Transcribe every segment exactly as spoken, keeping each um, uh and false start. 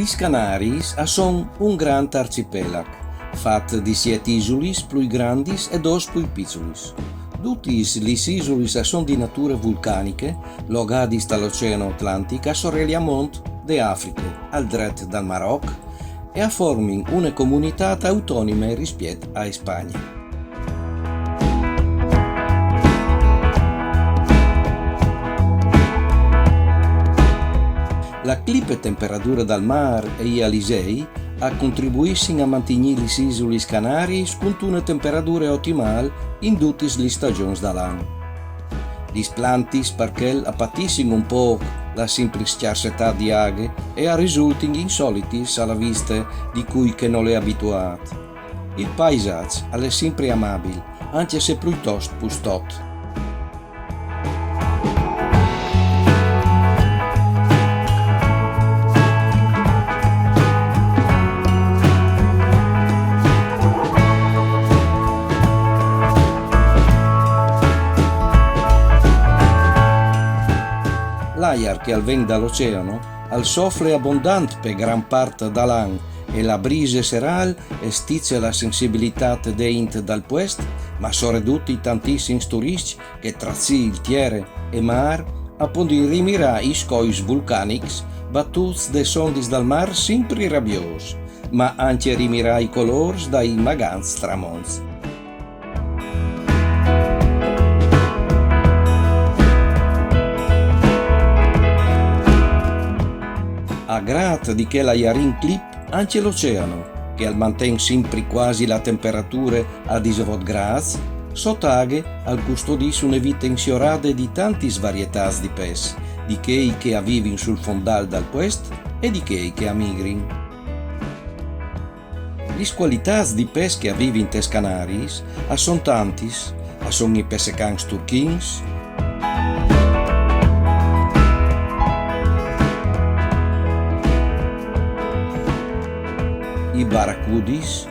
Lis Canariis a son un grant arcipelag, fat di siet isulis plui grandis e dôs plui piçulis. Dutis lis isulis a son di nature vulcaniche, logadis tal Oceano Atlantic a soreli a mont de Afriche, al dret dal Maroc, e a formin une comunitât autonime rispiet ae Spagne. La clipe temperadure dal mâr e i alisei a contribuissin a mantignî lis isulis Canariis cuntune temperadure otimâl in dutis lis stagjons dal an. Lis plantis par chel a patissin un pôc la simpri scjarsetât di aghe e a risultin insolitis a la viste di cui che nol è abituât. Il paisaç al è simpri amabil, ancje se pluitost pustot. L'aiar che al ven dal oceano al sofle abondant pe gran part dal an e la brise serâl e stice la sensibilitât de int dal puest, ma soredut i tantissims turiscj che tra cîl, tiere e mâr a podin rimirâ i scois vulcanics batûts des ondis dal mâr simpri rabiôs, ma ancje rimirâ i colôrs dai magants tramonts. A grât di chel aiarin clip, ancje l'oceano, che al manten simpri cuasi la temperature a disevot grâts, sot aghe al custodìs une vite insiorade di tantis varietâts di pes, di chei che a vivin sul fondâl dal puest e di chei che a migrin. Lis cualitâts di pes che a vivin tes Canariis a son tantis, a son i pessecans turchins, i baracudis,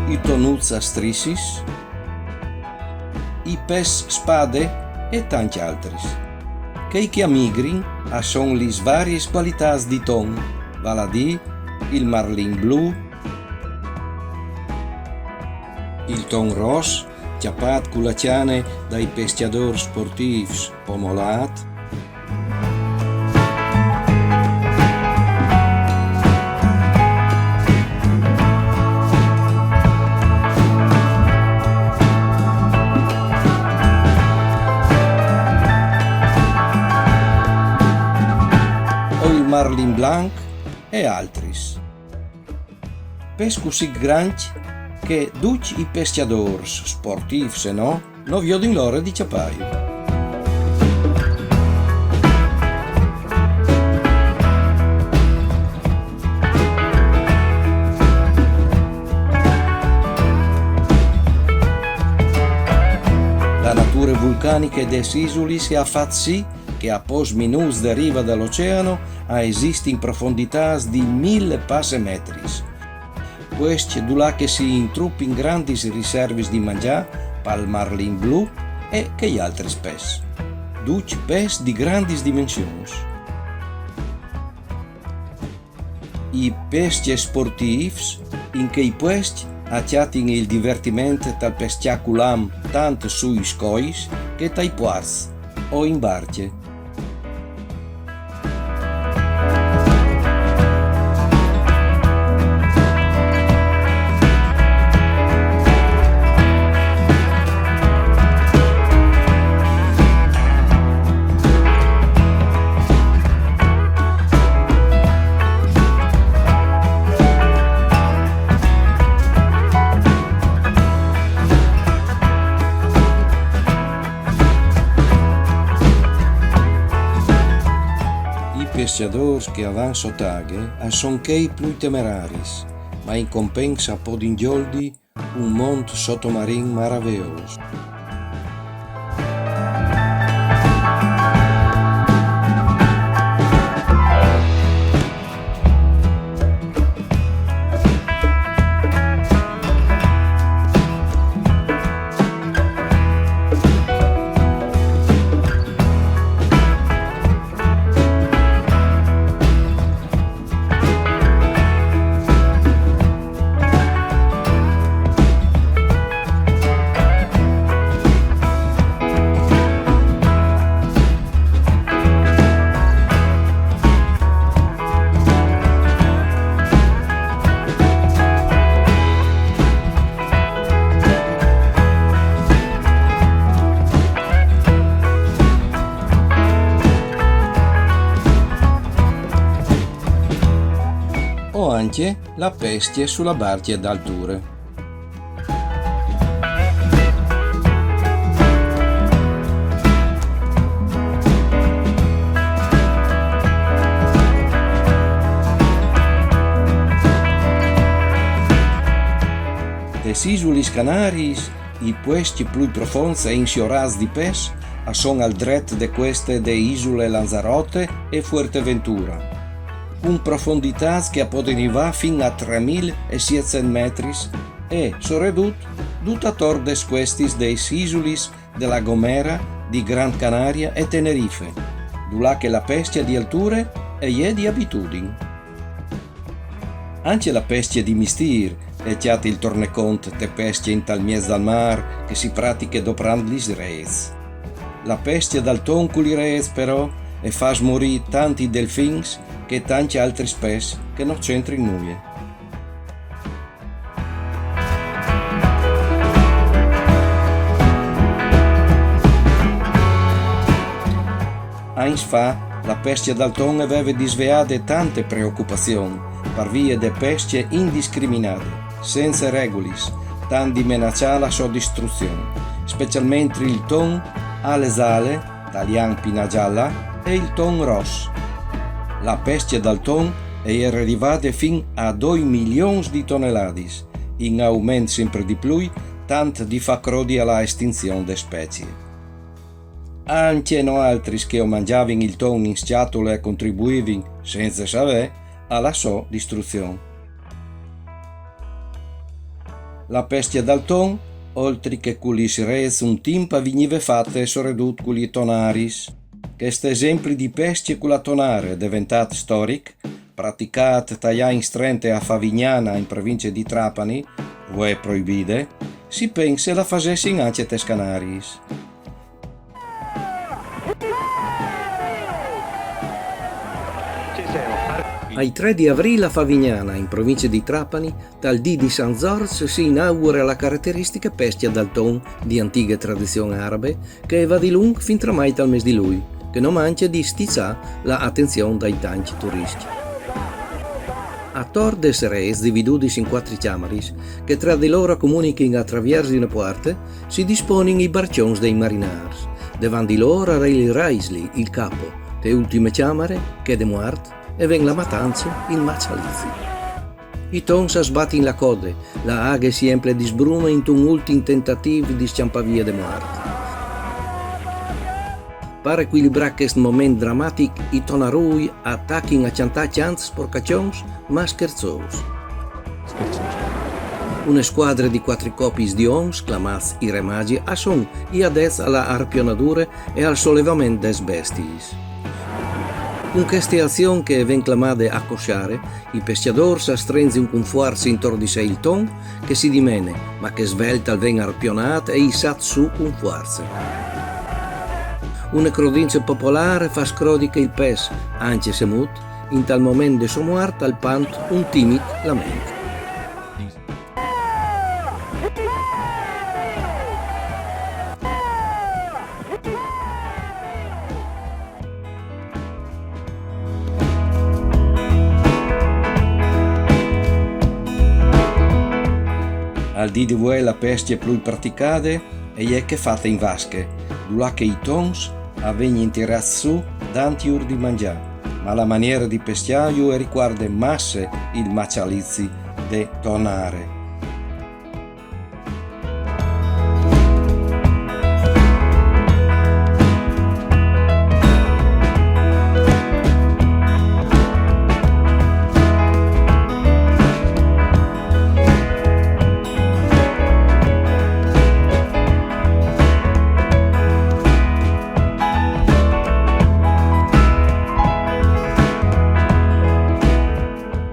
i tonuts a strissis, i pes spade e tancj altris. Chei che a migrin a son lis variis cualitâts di ton, vâl a dî il marlin blu, il ton ros, cjapât cu la cjane dai pescjadôrs sportîfs, pomolât, o il marlin blanc e altris. Pes cussì grancj che ducj i pescjadôrs, sportîfs e no, no viodin l'ore di cjapâju. La nature vulcaniche des isulis e à fat sì che a pôcs minûts de rive dal oceano a esistin profonditâts di mil e passe metris. Puescj dulà che si intrupin grandis riservis di mangjâ pal marlin blu e chei altris pes. Ducj pes di grandis dimensions. I pescj sportîfs in chei puescj a cjatin il divertiment tal pescjâ cul lam tant sui scois che tai puarts o in barcje. I pescjadôrs che a van sot aghe a son chei plui temeraris, ma in compens a podin gjoldi un mont sotomarin maraveôs. Ancje la pescje su la barcje d'alture. Des Isulis Canariis, i puescj plui profonts e insiorâts di pes a son al dret de cueste de Isule Lanzarote e Fuerteventura, cun profonditâts che a podin rivâ fin a tremil e sietcent metris e, soredut, dut ator des cuestis des isulis de La Gomera, di Gran Canaria e Tenerife, dulà che la pescje di alture e je di abitudin. Ancje la pescje di mistîr e cjate il tornecont te pescje intal mieç dal mâr che si pratiche doprant lis rêts. La pescje dal ton cu lis rêts, però, e fâs morî tant i delfins che tancj altris pes che no centrin nuie. Agns fa, la pescje dal ton e veve disveade tante preocupazion, par vie de pescje indiscriminade, cence regulis, tant di menaçâ la sô distruzion, specialmentri il ton ale zale, talian pina gialla, e il ton ros. La pescje dal ton e jere rivade fin a doi milions di toneladis, in aument simpri di plui, tant di fâ crodi a la estinzion de specie. Ancje noaltris che o mangjavin il ton in scjatule e contribuivin, cence savê, a la sô distruzion. La pescje dal ton, oltri che cu lis rêts un timp a vignive fate soredut cu lis tonaris. Chest esempli di pescje cu la tonare, deventât storic, praticât tai agns trente a Favignana in provincie di Trapani, vuê proibide, si pense la fasessin ancje tes Canariis. Ai trê di Avrîl a Favignana, in provincie di Trapani, tal dì di San Zorç, si inaugure la carateristiche pescje dal ton di antighe tradizion arabe, che e va dilunc fin tramai tal mês di Lui, che no mancje di stiçâ la atenzion dai tancj turiscj. Ator des rêts dividudis in cuatri cjamaris, che tra di lôr a comunichin a traviers di une puarte, si disponin i barcjons dai marinârs. Devant di lôr a rei il raisli, il capo, te ultime cjamare, chê de muart, e ven la matance, il maçalizi. I tons a sbatin la code, la aghe si emple di sbrume intun ultin tentatîf di scjampâ vie de muart. Par ecuilibrâ chest moment dramatic, i tonarûi a tachin a cjantâ cjants sporcaçons, ma scherzôs. Une scuadre di cuatri copiis di oms, clamâts i remagi, a son i adets a la arpionadure e al solevament des bestiis. Cun cheste azion che e ven clamade acosciare, i pescjadôrs a strenzin cun fuarce intor di se il ton, che si dimene, ma che svelt al ven arpionât e issât sù cun fuarce. Une crodince popolâr e fâs crodi che il pes, ancje se mût, intal moment de sô muart al pant un timit lament. Al dì di vuê la pescje plui praticade e je chê fate in vasche, dulà che i tons a vegnin tirâts sù dantjur di mangjâ, ma la maniere di pescjâju e ricuarde masse il maçalizi de tonare.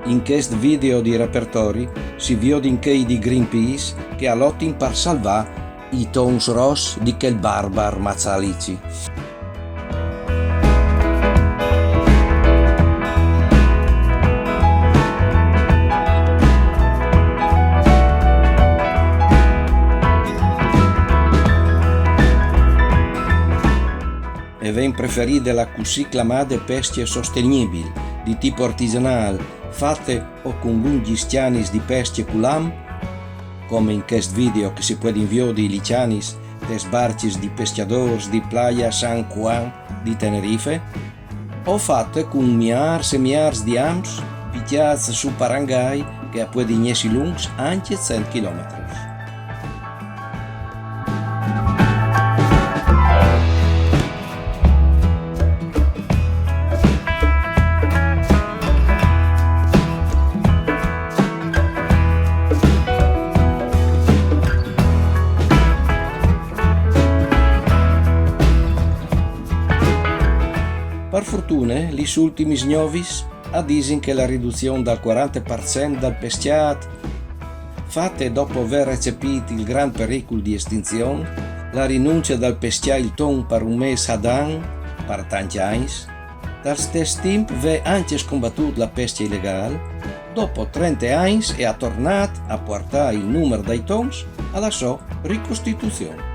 In chest video di repertori si viodin chei di Greenpeace che a lotin par salvâ i tons ros di chel barbar maçalizi. E ven preferide la cussì clamade pescje sostenibil, di tipo artigianâl, fate o cun lungjis cjanis di pescje cul lam, come in chest video che si puedin viodi lis cjanis des barcjis di pescjadôrs di Playa San Juan di Tenerife, o fate cun miârs e miârs di ams picjâts su parangai che a puedin jessi luncs ancje cent chilometris. Par fortune, lis ultimis gnovis a disin che la riduzion dal cuarante par cent dal pescjât, fate dopo vê recepît il grant pericul di estinzion, la rinuncja dal pescjâ il ton par un mês ad an, par tancj agns, dal stes timp vê ancje scombatût la pescje ilegâl, dopo trente agns e à tornât a puartâ il numar dai tons a la sô ricostituzion.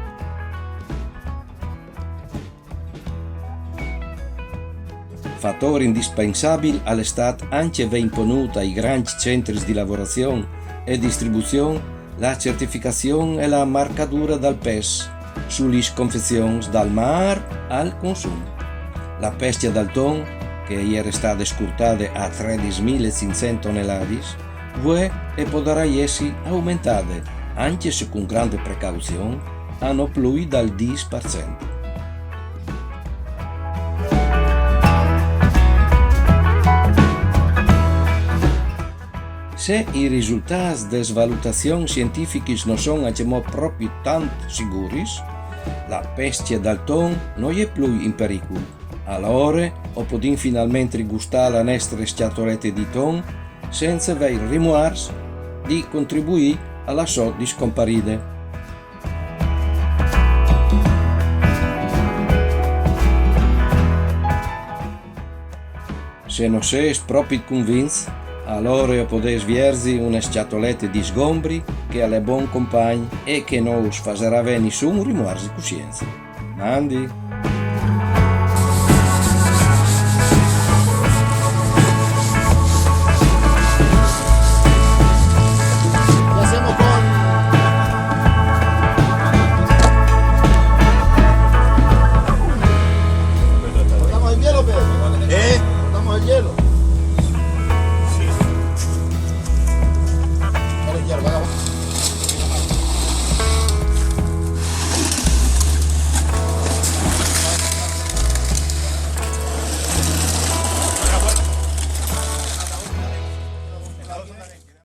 Fatôr indispensabil al è stât ancje vê imponût ai grancj centris di lavorazion e distribuzion la certificazion e la marcadura dal pes su lis confezions dal mâr al consum. La pescje dal ton, che e jere stade scurtade a tredis mil e cinccent toneladis, vuê e podarà jessi aumentade, ancje se cun grande precauzion, a no plui dal dîs par cent. Se i risultâts des valutazions sientifichis no son ancjemò propit tant siguris, la pescje dal ton no je plui in pericul. Alore o podìn finalmentri gustâ la nestre scjatolete di ton cence vê il rimuars di contribuî a la sô discomparide. Se no sês propit convints, alore o podês vierzi une scjatolete di sgombri che al è bon compagn e che no us fasarà vê nissun rimuars di cussience. Mandi!